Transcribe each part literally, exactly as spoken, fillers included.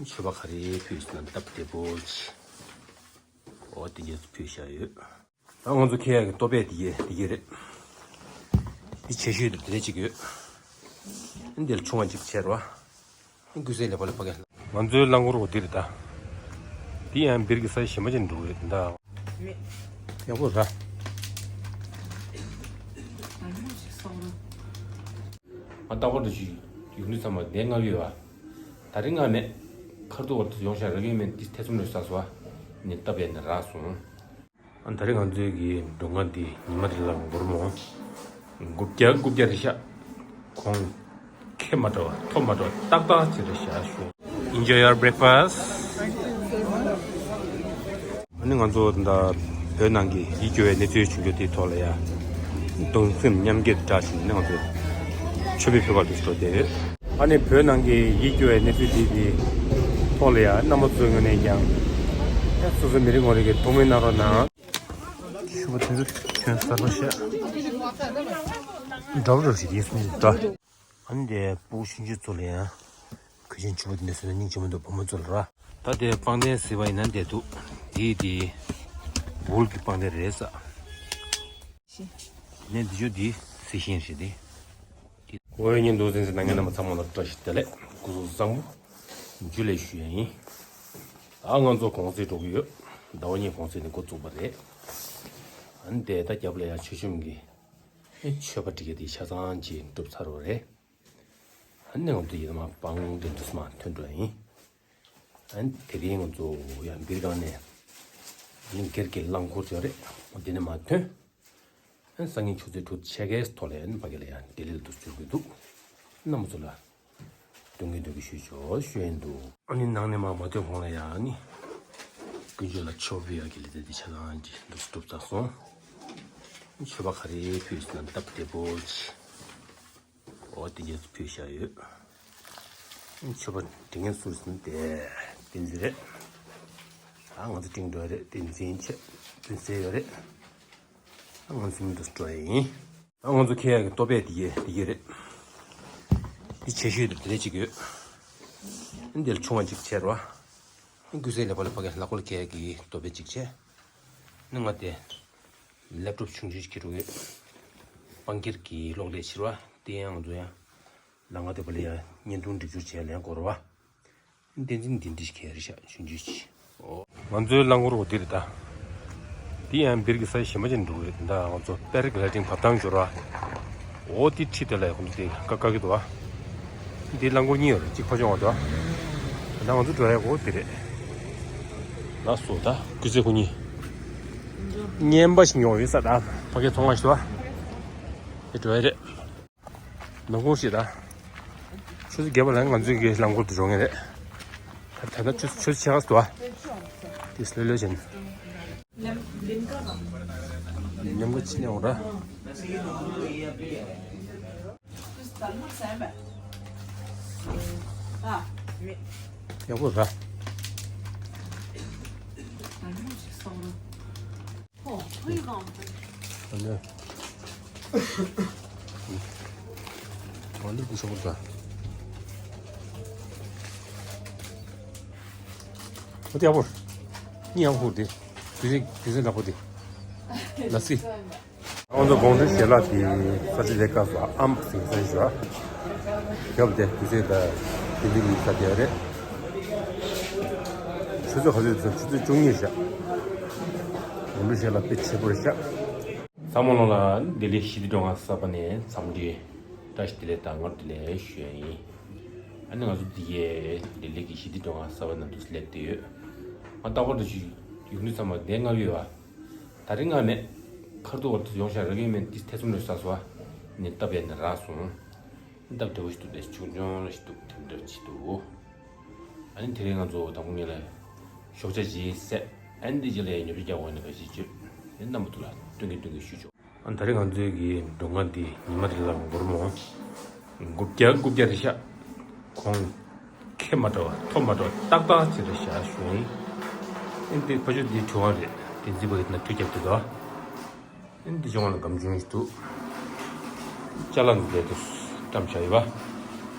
མཆོད་པ་ག་རེ་ཕུལ་ཟེར་ན་སྟབས་བདེ་པོ་ཅིག་འོ་དེ་རྗེས་སུ་ཕུལ་བཞག་ཡོད། ད་ང་ཚོ་ཁྱེར་ཡག་གི་ལྟོ་ཕད་དེ་གས་དེ་གས་རེད། དེ་ཆེ་ཤོས་དེ་དེ་ལས་གཅིག་ཡོད། འདི་ལ་ཆུང་བ་གཅིག་ཆེ་ར། ཀུ་སེ་ལེ་པ་ལེ་པ་གས། ང་ཚོའི་རླངས་འཁོར་འོ་དེ་རེད་ད། དེ་ཡང་སྦིར་གྱི་ས་གཞན་པ་ཅན་འགྲོ་གི་རེད་ད། ཡག་པོ་ར། ང་ལྟ་བར་དུ་ཞུ། ཡུལ་མི་ཚང་མ་བདེ་སྐྱིད་ཡོད་པ། ད་རིང་ང་མེད། ཁ་ཐུག་བར་དུ་ཡོང་ཤག་ར་གི་མེད་དེ་ཐེ་ཚོམ་ལོས་ས་སོ། ནི་སྟབས་ཡག་ནི་རག་སོང་། ཨ་ད་རིང་ང་ཚོའི་གི་མགྲོན་ཁང་འདི་ཉི་མ་རེ་ལ་སྒོར་མོ་དགུ་བརྒྱ་དགུ་བརྒྱ་རེད་ཤག་ཁོང་ཁེ་མ་འགྲོ་བ་ཐོ་མ་འགྲོ་ཏག་ཏག་ཅིག་རེད་ཤག་ཞུ། Enjoy your breakfast. ཨ་ནི་ང་ཚོ་ད་བོད་ནང་གི་ཡིད་སྐྱོ་བའི་གནས་ཚུལ་བྱུང་རྒྱུ་དེའི་ཐོག་ལ་ཡ་གདུང་སེམས་མཉམ་སྐྱེད་འདྲ་ཞིག་ནས་ང་ཚོ་མཆོད་པའི་ཕེབས་པ་དུ་འགྲོ་བསྡད་ཡོད། ཨ་ནི་བོད་ནང་གི་ཡིད་སྐྱོ་བའི་གནས་ཚུལ་དེ་དེའི་ཐོག་ལ་ཡ་རྣམ་པ་ཚོའི་ངོས་ནས་ཀྱང་སོ་སོ་མི་རེ་ངོ་རེ་གི་ཐུགས་སྨོན་གནང་རོགས་གནང་། ཞུ་བ་དེ་ཚོ་ཁྱོད་གསར་པ་བཤད། འདྲ་པོ་རེད་ཞིག་ཡིན་སྲིད་འདྲ། ཨ་ནི་དེ་སྤུ་གུ་ཆུང་ཆུང་ཚོ་ལ་ཡང་གོས་ཆེན་ཕྱུ་པ་དེ་འདྲ་བཟོས་ན་སྙིང་རྗེ་མོ་འདུག་བུ་མོ་ཚོ་ལ་ར། ད་དེ་པང་གདན་ཟེར་བ་ཡིན་ན་བསྡད་འདུག་དེའི་དེ་འོལ་གྱི་པང་གདན་རེད་ས། ནས་འདི་ཆུ་འདི་སི་ཤིང་རེད་དེ། འོ་ཡ་ཉིན་དུ་ཟིན་ཟིན་ནང་ངེད་རྣམ་པ་ཚང་མ་ལ་བཀྲ་ཤིས་བདེ་ལེགས་སྐུ་གཟུགས་བཟང་པོ་ཇུ་ལེ་ཞུ་ཡ་ཡིན། ཨ་ང་ཚོ་གུང་སེང་འགྲོ་གི་ཡོད། ཟླ་བ་གཉིས་གུང་སེང་ནས་འགོ་བཙུགས་པ་རེད། ཨ་ནི་དེ་ད་རྒྱབ་ལ་ཡ་ཆོས་ཆུམ་གི་མཆོད་པ་སྒྲིག་ཡ་དེ་ཆ་ཚང་ཅིག་འགྲུབ་ཚར་བ་རེད། ཨ་ནི་ང་ཚོ་ཡིན་མ་པང་གདན་དུ་སྨ་ཐོན་འགྲོ་ཡ་ཡིན། ཨ་ནི་དེ་རིང་ང་ཚོ་ཡང་སྦིར་སྒང་ནས་ཨ་ནི་སྒེར་གྱི་རླངས་འཁོར་ཚོ་རེད། འོ་དེ་ནས་མ་ཐོན། ཨ་ནི་སང་ཉིན་ཆུ་ཚོད་དྲུག་ཕྱེད་ཀའི་ཐོག་ལ་ཨ་ནི་ཕ་གི་ལ་ཡང་ལྡི་ལི་ལ་འདུག་འབྱོར་གྱི་འདུག་རྣམ་པ་ཚོ་ལ་སྟོན་གྱི་འདུག་གི་ཞུས་ཆོག་ཞུ་ཡིན་འདུག་ཨ་ནི་ནང་ནས་མ་མ་ཐོན་གོང་ལ་ཡང་ཨ་ནི་དཀོན་མཆོག་ལ་མཆོད་པ་ཕུལ་ཡག་གི་ལས་དེ་འདི་ཆ་ཚང་གི་འདུག་སྒྲུབ་ཚར་སོང་། མཆོད་པ་ག་རེ་ཕུལ་ཟེར་ན་སྟབས་བདེ་པོ་ཅིག་འོ་དེ་རྗེས་སུ་ཕུལ་བཞག་ཡོད། མཆོད་པ་འབྲི་མཁན་སུ་རེད་ཟེར་ན་དེ་བསྟན་འཛིན་རེད། ཨ་ང་ཚོ་སྤྲིང་འགྲོ་རེད་བསྟན་འཛིན་ཆེ་བསྟན་འཛིན་ཡོད་རེད། ཨ་ང་ཚོ་མི་འདུག་འགྲོ་ཡ་ཡིན། ཨ་ང་ཚོ་ཁྱེར་ཡག་གི་ལྟོ་ཕད་དེ་གས་དེ་གས་རེད། དེ་ཆེ་ཤོས་དེ་དེ་གཅིག་ཡོད། འདི་ལ་ཆུང་བ་གཅིག་བྱས་རོ། ཀུ་སེ་ལེ་པ་ལེ་པ་གས་ལག་པ་ལ་ཁྱེར་ཡག་གི་ལྟོ་ཕད་གཅིག་བྱས། ནི་ང་དེ། ལེབ་ཀྲོབ་ཆུང་ཆུང་ཞིག་འཁྱེར་འགྲོ་གི་ཡོད། པང་ཁྱེར་གྱི་གློག་ཀླད་ཕྱིར་བ་དེ་ཡང་ང་ཚོ་ཡང་། ལམ་ཁ་དེ་པ་ལ་ཡང་བརྙན་ཐུང་སྒྲིག་སྦྱོར་བྱས་ལེན་དགོས་རེད་བ། བསྟན་འཛིན་འདི་འདྲ་ཞིག་གས་རེད་ཤག་ཆུང་ཆུང་ཞིག་ཨོ། ང་ཚོའི་རླངས་འཁོར་འོ་འདི་རེད་ད། འདི་ཡང་སྦིར་གྱི་ས་གཞན་པ་ཅན་འགྲོ་གི་རེད་ད། ང་ཚོ་པེ་ར་གི་ལའི་ཌིང་བབས་ཐང་འབྱོར་བ། འོ་འདི་ཁྲིད་དེ་ལ་ཡ་ཁོང་ཚོ་དེ་ཀ་ཀ་གི་འདུག་བ། འདི་རླངས་འཁོར་གཉིས་ཡོད་རེད། གཅིག་ཕར་ཕྱོགས་ང་འདུག་བ། ད་ང་ཚོ་འགྲོ་ཡ་གོ་འདི་རེད། ལགས་སོ་ད་ཀུ་སེ་ཁོ་གཉིས། རྔན་པ་ཞིག་ཉོ་ཡོད་ས་ད་ཕ་གི་ཚོང་བ་ཞིག་འདུག་བ། དེ་འགྲོ་ཡ་རེད། ནང་ཁོངས་ཤིག་ད། ཆུ་ཚོད་བརྒྱད་པ་ལ་ང་ཚོའི་གི་རླངས་འཁོར་དུ་འགྲོ་ངེས་རེད། ད་ད་ལྟ་ཆུ་ཆུ་ཚོད་ཕྱེད་ཀ་ཙམ་འདུག་ཨ། དེ་ལྷོད་ལྷོད་བྱས་ནས། ཉམས་ཀ་ཕྱིན་ནས་འོང་ར། ཡག་པོ་ར། ཨ་ནི། ཨ་ནི་ཀུ་ཤ་པོ་ད། ཨོ་དེ་ཡག་པོ། གཉིས་ཡག་པོ་དེ། དུས་ཚོད་དུས་ཚོད་ཡག་པོ་དེ། ལ་སི། ང་ཚོ་དགོང་དྲོའི་ཞལ་ལག་དེ་ས་ཆ་དེ་སྐབས་སུ་ཨམ་སིང་སན་ཞུ་བ། རྒྱབ་དེ་དུས་ཚོད་ད་དེ་འདི་ཉིན་ས་དེ་རེད། ཆུ་ཚོད་ག་ཚོད་ཚོད་ཆུ་ཚོད་བཅུ་གཉིས་ཤག་དགོང་དྲོའི་ཞལ་ལག་དཔེ་ཆེ་པོ་རེད་ཤག་ཚང་མ་ལོ་ལ་ལྡི་ལི་ཞི་བདེ་སྒྲོལ་མ་གསར་པ་ནས་འཚམས་འདྲི་བཀྲ་ཤིས་བདེ་ལེགས་དང་སྔར་བདེ་ལེགས་ཞུ་ཡ་ཡིན། ཨ་ནི་ང་ཚོ་འདི་གའི་ལྡི་ལི་གི་ཞི་བདེ་སྒྲོལ་མ་གསར་པ་ནང་དུ་སླེབས་བསྡད་ཡོད། ང་ལྟ་བར་དུ་ཞུ་ཡུལ་མི་ཚང་མ་བདེ་མངགས་ཡོད་པ། ད་རིང་ང་མེད། ཁ་ཐུག་བར་དུ་ཡོང་ཤག་ར་གི་མེད་འདི་ཐེ་ཚོམ་ལོས་ས་སོ་བ། ནི་སྟབས་ཡག་ནི་རག་སོང་། སྟབས་བདེ་པོ་ཞིག་འདུག་དེ་ཆུང་ཆུང་ར་ཞིག་འདུག་དེ་འདྲ་ཞིག་འདུག་ཨ་ནི་དེ་རིང་ང་ཚོ་དང་པོ་ཉིད་ལ་ཞོགས་ཇ་ཅིག་བཟས། ཨ་ནི་དེ་རྗེས་ལ་ཡ་ཉོ་ཆ་རྒྱག་དགོས་ནི་ག་ཞིག་བརྗོད། དེ་རྣམ་པ་ཚོ་ལ་སྟོན་གི་སྟོན་གི་ཞུ་ཆོག་ཨ་ནི་ད་རེས་ང་ཚོའི་གི་མགྲོན་ཁང་འདི་ཉི་མ་རེ་ལ་སྒོར་མོ་དགུ་བརྒྱ་དགུ་བརྒྱ་རེད་ཤག་ཁོང་ཁེ་མ་འགྲོ་བ་ཐོ་མ་འགྲོ་ཏག་ཏག་ཅིག་རེད་ཤག་ཞུ་ཡིན། ཨ་ནི་དེ་ཕ་ཆུ་འདི་གྲུ་ཁང་རེད། དེ་འཛི་པ་གི་ན་དུས་རྒྱབ་དེ་དོ། ཨ་ནི་འདི་ཅོང་ལ་སྒམ་ཆུང་ཞིག་འདུག་ཅ་ལག་འདི་དེ་དུ་བཀྲམ་བཞག་ཡོད་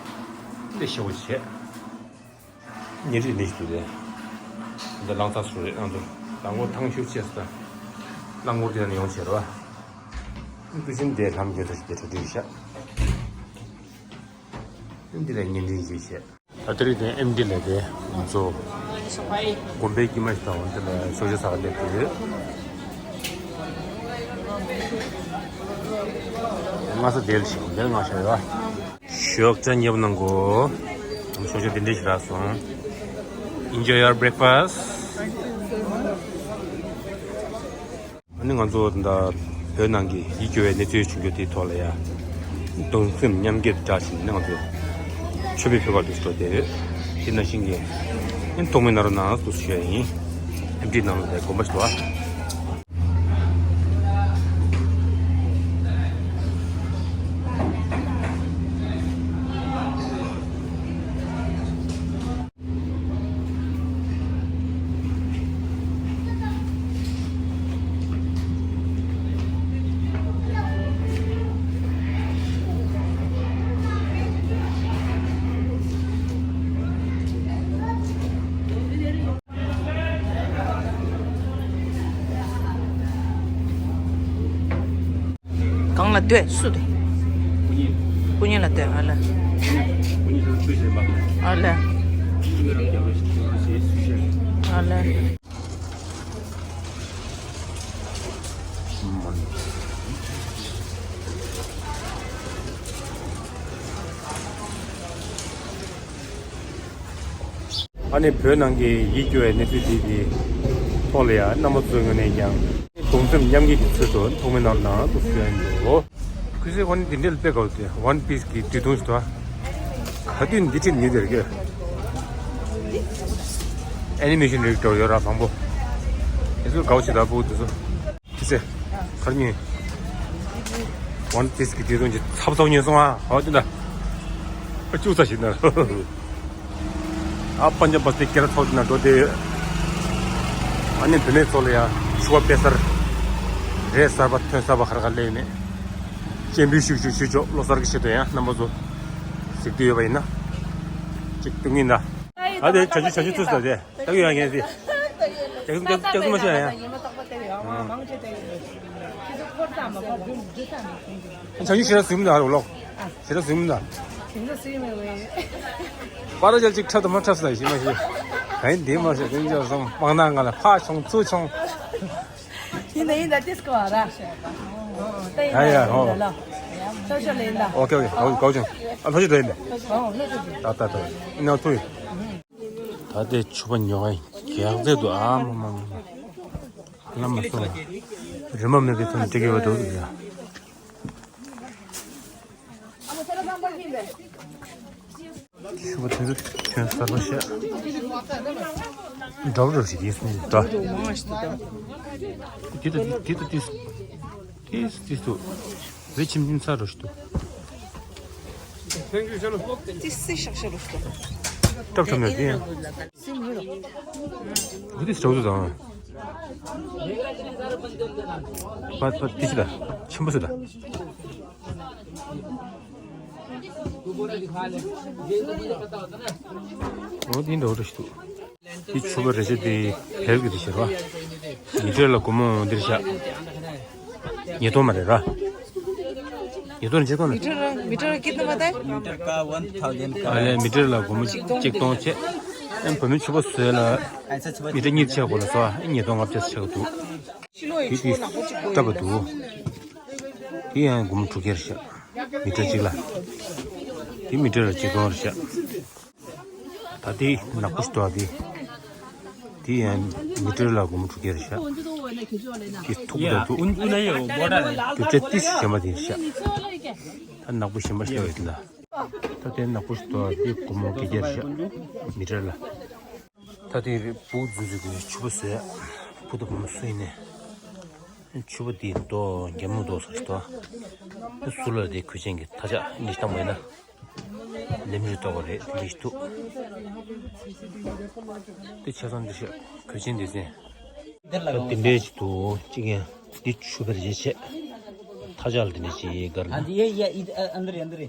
པ། འདི་ཤེ་བོ་བྱས། ཉིན་རེ་ནས་ཞིག་འདུག་རེད། འདི་གླང་ཚ་སུ་རེད། ཨང་དུ་གླང་གོར་ཐང་ཤུ་ཆེ་སི་ད། གླང་གོར་དེ་ནས་ཡོང་བྱེད་རོ། ཏུ་ཤིན་དེ་ལྷམ་རྒྱུ་ཚོ་ཞིག་དེ་གྲ་སྒྲིག་ཤག་འདི་ལ་ཉིན་རེ་ཞིག་བྱེད། ད་དེ་རིང་དེ་ཨེམ་ཌི་ལ་དེ་ང་ཚོ་དགོན་པའི་དཀྱིལ་མ་ཞིག་དང་དེ་ལ་ཤོག་ཇ་ཟ་ག་སླེབས་ཡོད། ང་ཚོ་དེ་ལ་ཞིག་དེ་ལ་ང་ཤོག་ཡོད། ཞོགས་ཇ་མཉེས་པོ་གནང་གོ། ཞོགས་ཇ་དེ་འདྲ་ཞིག་རག་སོང་། Enjoy your breakfast. ཨ་ནི་ང་ཚོ་ད་བོད་ནང་གི་ཡིད་སྐྱོ་བའི་གནས་ཚུལ་བྱུང་རྒྱུ་དེའི་ཐོག་ལ་ཡ། གདུང་སེམས་མཉམ་སྐྱེད་འདྲ་ཞིག་ནས་ང་ཚོ་མཆོད་པའི་ཕེབས་པ་དུ་འགྲོ་བསྡད་ཡོད། དེ་ནང་བཞིན་གྱི་ཨ་ནི་ཐོག་མའི་ནང་རུ་ནང་དུ་ཞུ་ཡ་ཡིན། ཨེམ་ཌི་ནང་ལ་དེ་དགོན་པ་ཞིག་འདུག་ཨ། གང་ལ་ལྟོས་སུ་དེ། སྐུ་ཉིད་ལ་ལྟོས་ཨ་ལ། ཨ་ལ། ཨ་ལ། ཨ་ནི་བོད་ནང་གི་ཡིད་སྐྱོ་བའི་གནས་ཚུལ་འདི་གི་ཐོག་ལ་ཡང་རྣམ་པ་ཚོའི་ངོས་ནས་ཀྱང་གདུང་སེམས་མཉམ་སྐྱེད་ཀྱི་ཚུལ་དུ་ཐོག་མའི་ནང་ནང་དུ་གསོལ་ཡོད། ཁུ་སི་ཁོ་ནི་འདི་འདྲའི་དཔེ་དགའ་བོ་དེ་ཝན་པིས་ཀྱི་བདུད་དུང་ཞིག་ཏུ། ག་དུས་འདི་ཁྲིད་ཉུལ་དེར་གི། ཨེ་ནི་མེ་ཤིན་རིགས་འདྲ་ཡོད་ར་མང་པོ། དེ་ཚོ་དགའ་བོ་ཞིག་ད་ཕུག་དེ་ཚོ། ཁྱི་སེ། གར་ཉོས། ཝན་པིས་ཀྱི་དེ་དོན་གྱི་ཚབ་ཚབ་ཉོས་སོང་ཨ། ཧོ་དེ་འདྲ། ཨ་ཅུ་ཚ་ཞིག་ན། ཨ་པན་ཇབ་པ་སྟེ་སྐེ་ར་ཚོགས་དེ་ན་འགྲོ་དེ། ཨ་ནི་བུད་མེད་ཚོ་ལ་ཡ་ཕྱུ་པ་དཔེ་གསར། རས་གསར་པ་ཐོན་གསར་པ་ཁར་ཁར་སླེབས་ནས། སྤྱན་འབུལ་ཤུགས་ཤུགས་ཞུ་ཆོག་ལོ་གསར་གྱི་ཆེད་དུ་ཡང་རྣམ་པ་ཚོ། གཟིགས་དུས་ཡོད་པ་ཡིན་ན། ཅིག་ཏུ་ངིན་ད། ཨ་དེ་བྱ་ཆུ་བྱ་ཆུ་ཚུད་ས་དེ། ལྟ་གི་ཡོད་ངས་དེ། ལྕགས་ཟུང་ལྕགས་ཟུང་མ་ཤེས་ཡ། ཡིན་མ་རྟག་པ་དེ་ཡོད་མང་ཆེ་དེ་ཡོད། ཁྱེད་ཚོ་འཁོར་ཙམ་མ་འཁོར་རྒྱུ་རྒྱུ་ཙམ་མ་ཟིན་གྱི། བྱ་ཆུ་ཤེས་ར་ཟིན་མི་འདུག་ཨ་རོགས་ལོག་ཤེས་ར་ཟིན་མི་འདུག་ཟིན་ད་ཟིན་མེད་བས། པ་ར་ཅལ་གཅིག་འཁྲབ་དང་མ་འཁྲབ་ས་ཡིན་མ་ཤེས། ག་ཡིན་དེ་མ་ཤེས་དེ་འཇོག་སོང་མང་ན་ང་ལ་ཕ་ཆུང་ཚུ་ཆུང་། ཡིན་ད་ཡིན་ད་ཏིས་ཀོ་ར། ད་ཡིན་ཡ་ཡ་ཧོ། ད་ལོ། ཞོ་ཞོ་ལེན་ད། ཨོ་ཀེ་ཨོ་ཀེ་ཨོ་ཀེ་ཨོ་ཀེ་ཨོ་ལྷོ་ཞིག་ལེན་ད། ཨོ་ལྷོ་ཞིག་ད་ད་ད་ཡིན་ན་ཐུ་ཡིན། ད་ལྟའི་ཕྱུ་པ་ཉོ་བ་རྒྱག་རྩལ་དུ་ཨ་མ་མ་མ། ལམ་མ་སོང་། རི་མ་མེད་པའི་ཐོག་ནས་སྤྲད་ཀྱི་ཡོད་འདུག་ཟེར། ཕྱུ་པ་དེ་ཚོ་ཁྱོད་གསར་པ་བཤད། འདྲ་བོ་འདྲ་བོ་ཞིག་ཡིན་སོང་འདྲ། དེ་དང་དེ་དང་དེ། ཏིས་ཏིས་ཏུ། བེ་ཆིམ་ཆིམ་ཚ་རུ་ཤི་ཏུ། ཏིས་སི་ཤག་ཤག་རུ་ཤི་ཏུ། ཏབ་ཏབ་ནས་ཏིས། སི་མི་རུ། བུ་ཏིས་ཅོག་ཏུ་དང་། པ་པ་ཏིས་ཤི་ད། ཆེན་པོ་སི་ད། འོ་ཏིན་འདྲ་འོ་ཏུ་ཤི་ཏུ། དེ་ཕྱུ་པ་རེ་ཆེ་དེ་བལ་གྱི་དེ་ཤར་བ། མི་ཏྲེ་ལ་སྒོར་མོ་འདིར་བཞག་ཉིས་སྟོང་མ་རེད་ར། ཉིས་སྟོང་ཇེ་ཁོ་ན། མི་ཏྲེ་ར་མི་ཏྲེ་ར་ཀི་ཏ་མ་ཏེ། ཨ་ལེ་མི་ཏྲེ་ལ་སྒོར་མོ་གཅིག་སྟོང་བྱས། ཨེམ་བུད་མེད་ཕྱུ་པ་བཟོས་ལ། མི་ཏྲེ་གཉིས་ཆགས་དགོས་ལ་སོ་ཨ་ཉིས་སྟོང་ལྔ་བརྒྱ་ཆགས་འདུག་དེ་དེ་སྟབས་འདུག་དེ་ཡང་སྒོར་མོ་དྲུག་བརྒྱར་བཞག་མི་ཏྲེ་གཅིག་ལ། དེ་མི་ཏྲེ་ལ་གཅིག་སྟོང་བར་བཞག་ད་དེ་ནག་པོ་ཞིག་འདུག་ཨ་དེ། དེ་ཡང་མི་ཏྲེ་ལ་སྒོར་མོ་དྲུག་བརྒྱ་རེ་བཞག་དེ་ཐུག་ད་འདུག་རྒྱུ་ཆ་ཏིས་གཞན་པ་དེ་བཞག་ད་ནག་པོ་གཞན་པ་བཞག་ཡོད་ལ། ད་དེ་ནག་པོ་ཞིག་འདུག་ཨ་དེ་སྒོར་མོ་བརྒྱད་བརྒྱ་རེ་བཞག་མི་ཏྲེ་ལ། ད་དེ་བུ་འཛུལ་འཛུལ་གྱི་ཕྱུ་པ་བཟོས། བུ་དང་བུ་མོ་སུ་ཡིན་ནས། ཕྱུ་པ་དེ་མདོག་རྒྱ་མོ་མདོག་སོགས་ཤིག་འདུག་ཨ། སུ་ལ་དེ་གོས་ཆེན་གྱི་ཐ་ཆག་ནི་བཏང་བ་ཡིན་ན། ལེམ་རུ་ལྟ་བ་རེད་དེ་འདྲ་ཞིག་འདུག་དེ་ཆ་ཚང་འདི་ཤག་གོས་ཆེན་འདི་ཟིན། ད་དེ་འདྲས་ཅིག་འདུག་གཅིག་ཡང་འདི་ཆུ་བེར་རེ་བྱས། ཐ་ཆག་ལ་དེ་འདྲས་ཅིག་གར་ན། ཡེ་ཡེ་ཨི་ཨ་ཨ་འདིར་ཡ་འདིར།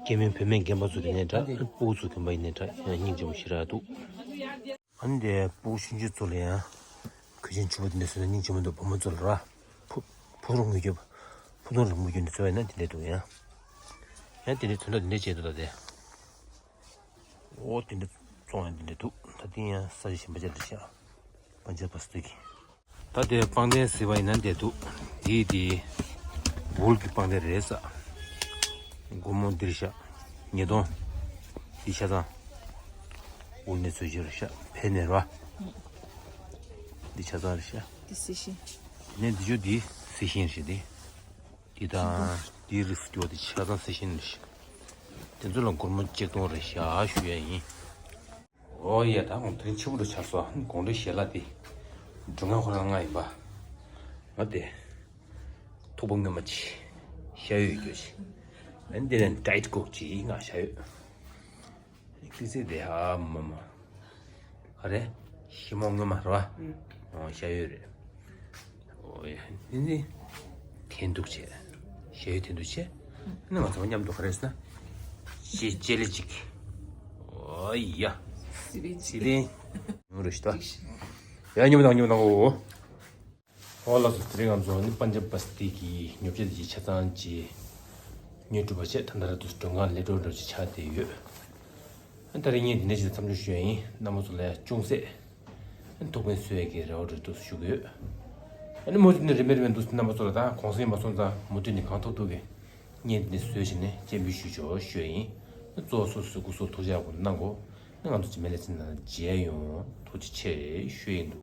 སྐྱེ་དམན་བུད་མེད་རྒན་པ་ཚོ་དེ་ནས་འདྲ། སྤུ་གུ་ཚོ་རྒན་པ་ཡིན་ནས་འདྲ་ཡང་སྙིང་རྗེ་མོ་ཞེ་དྲག་འདུག་ཨ་ནི་དེ་སྤུ་གུ་ཆུང་ཆུང་ཚོ་ལ་ཡང་གོས་ཆེན་ཕྱུ་པ་དེ་འདྲ་བཟོས་ན་སྙིང་རྗེ་མོ་འདུག་བུ་མོ་ཚོ་ལ་ར། ཕུ་ཕུ་ཐུང་རིང་པོ་རྒྱབ། ཕུ་ཐུང་རིང་པོ་རྒྱབ་ནས་བཟོས་ཡིན་ན་དེ་འདྲ་འདུག་ཡང་། ཡང་དེ་འདྲའི་དོན་དག་དེ་འདྲ་བྱས་འདུག་ད་དེ། འོ་དེ་འདྲ་བཙོང་ཡང་དེ་འདྲ་འདུག་ད་དེ་ཡང་ས་ཆ་གཞན་པ་ཅིག་ལ་བཞག་པན་ཇབ་བསྟི་གི། ད་དེ་པང་གདན་ཟེར་བ་ཡིན་ན་འདི་འདུག་འདི་དེ་ཝུལ་གྱི་པང་གདན་རེད་ས། སྒོར་མོ་འདིར་བཞག་ཉིས་སྟོང་། འདི་ཆ་ཚང་ཝུལ་ནས་བཟོས་ཤིག་རེད་ཤག་བལ་ནས་རེད་བ། འདི་ཆ་ཚང་རེད་ཤག་འདི་སི་ཤིང་། དེ་ནས་འདི་ཆུ་འདི་སི་ཤིང་རེད་ཤག་འདི། འདི་དང་འདི་རིགས་སུ་གྱུར་པ་འདི་ཆ་ཚང་སི་ཤིང་རེད་ཤག་དེ་ཚོ་ལ་སྒོར་མོ་གཅིག་སྟོང་རེད་ཤག་ཞུ་ཡ་ཡིན། ཨོ་ཡ། ད་དགོང་དོན་ཆེན་པོ་འདྲ་ཆགས་སོང་། དགོང་དྲོའི་ཞལ་ལག་དེ་འབྲུ་ལྔ་ཁོ་རང་ལྔ་ཡིན་པ། ང་དེ་ཐུག་པ་སྔོན་མ་ཅིག་ཤ་ཡོད་རྒྱུ་ཅིག་ཨ་ནི་དེ་ནས་ཌའེ་ཊི་ཀོག་ཅིག་ང་ཤ་ཡོད། ཀི་ཙི་དེ་ཧ་མ་མ། ག་རེ། ཞིམ་མོ་སྔོན་མ་རེད་བ། ཨོ་ཤ་ཡོད་རེད། ཨོ་ཡ། ནི་ནི། འཐེན་ཐུག་བྱས། ཞ་ཡི་འཐེན་ཐུག་བྱས། ནི་ང་ཚོ་མཉམ་དུ་ག་རེ་ཟེར་ན། ཅེ་ཅེ་ལེ་གཅིག་ཨོ་ཡ། སི་རིན་སི་རིན། ཉུང་རུ་ཞིག་ད། ཡ་ཉུང་དང་ཉུང་དང་ཨོ། ཨོ་ལགས་སོ། དེ་རིང་ང་ཚོ་ནི་པན་ཇབ་བསྟི་གི་ཉོ་ཆ་དེ་ཅིག་ཆ་ཚང་ཅིག་ཉོས་གྲུབ་པ་བྱས། ད་ལྟ་ར་དུ་མགྲོན་ཁང་ལས་འགྲོ་འགྲོ་ཅིག་ཆགས་བསྡད་ཡོད། ཨ་ད་རེས་ངས་འདི་འདྲ་ཞིག་མཚམས་འཇོག་ཞུ་ཡ་ཡིན། རྣམ་པ་ཚོ་ལ་ཡ་ཅུང་ཟད་ཐུགས་ཕན་གསོས་ཡ་གི་རེ་བ་རེ་འདུག་ཞུ་གི་ཡོད། ཨ་ནི་མུ་མཐུད་ནས་རིན་མེད་རིན་མེད་འདུག་རྣམ་པ་ཚོ་ལ་ད་གུང་སེང་མ་སོང་ཙང་མུ་མཐུད་ནས་གང་ཐུབ་ཐུབ་ཀྱིས་ངས་འདི་འདྲ་བཟོས་བྱས་ནས་སྤྱན་འབུལ་ཞུ་ཆོག་ཞུ་ཡ་ཡིན། གཙོ་བོ་སོ་སོའི་སྐུ་གཟུགས་ཐུགས་ཅག་པོ་གནང་གོ། ཨ་ནི་ང་ཚོ་རྗེས་མའི་ལེ་ཚན་ནང་མཇལ་ཡོང་། ཐུགས་རྗེ་ཆེ་ཞུ་ཡ་ཡིན་འདུག